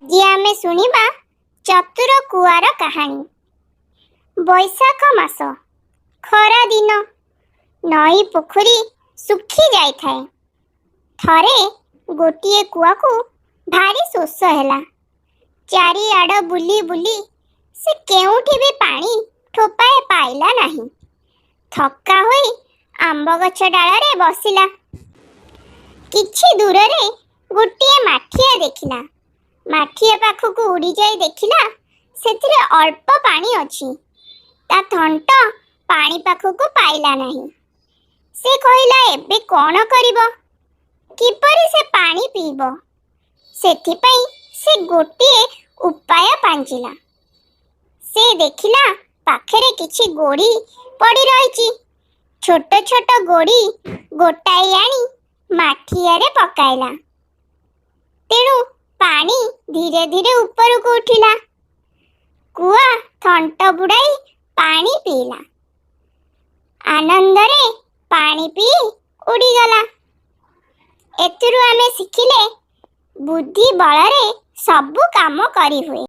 ଆଜି ଆମେ ଶୁଣିବା ଚତୁର କୁଆର କାହାଣୀ। ବୈଶାଖ ମାସ, ଖରା ଦିନ। ନଈ ପୋଖରୀ ଶୁଖି ଯାଇଥାଏ। ଥରେ ଗୋଟିଏ କୁଆକୁ ଭାରି ଶୋଷ ହେଲା। ଚାରିଆଡ଼ ବୁଲି ବୁଲି ସେ କେଉଁଠି ବି ପାଣି ଠୋପାଏ ପାଇଲା ନାହିଁ। ଥକ୍କା ହୋଇ ଆମ୍ବ ଗଛ ଡାଳରେ ବସିଲା। କିଛି ଦୂରରେ ଗୋଟିଏ ମାଠିଆ ଦେଖିଲା। ମାଠିଆ ପାଖକୁ ଉଡ଼ିଯାଇ ଦେଖିଲା, ସେଥିରେ ଅଳ୍ପ ପାଣି ଅଛି। ତା ଥଣ୍ଟ ପାଣି ପାଖକୁ ପାଇଲା ନାହିଁ। ସେ କହିଲା, ଏବେ କ'ଣ କରିବ? କିପରି ସେ ପାଣି ପିଇବ? ସେଥିପାଇଁ ସେ ଗୋଟିଏ ଉପାୟ ପାଞ୍ଚିଲା। ସେ ଦେଖିଲା, ପାଖରେ କିଛି ଗୋଡ଼ି ପଡ଼ି ରହିଛି। ଛୋଟ ଛୋଟ ଗୋଡ଼ି ଗୋଟାଇ ଆଣି ମାଠିଆରେ ପକାଇଲା। ତେଣୁ ପାଣି ଧୀରେ ଧୀରେ ଉପରକୁ ଉଠିଲା। କୁଆ ଥଣ୍ଟ ବୁଡ଼ାଇ ପାଣି ପିଇଲା। ଆନନ୍ଦରେ ପାଣି ପିଇ ଉଡ଼ିଗଲା। ଏଥିରୁ ଆମେ ଶିଖିଲେ, ବୁଦ୍ଧି ବଳରେ ସବୁ କାମ କରିହୁଏ।